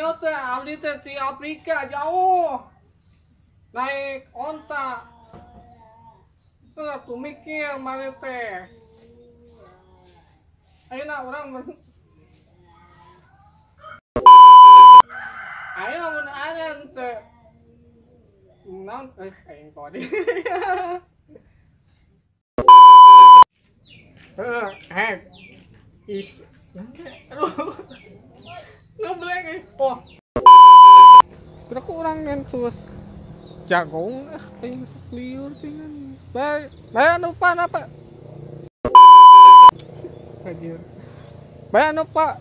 nyaho teh abdi teh ti Afrika jauh. Naik onta. Tuh mikir maneh teh. Ayeuna urang ayeuna mun aya teh naon aing tadi. Heeh, is aduh. Ngeblank euy. Oh. Kira ku urang ngentus jagung aing sok liur cenah. Bae, bae anu pan apa? Anjir. Bae anu Pak.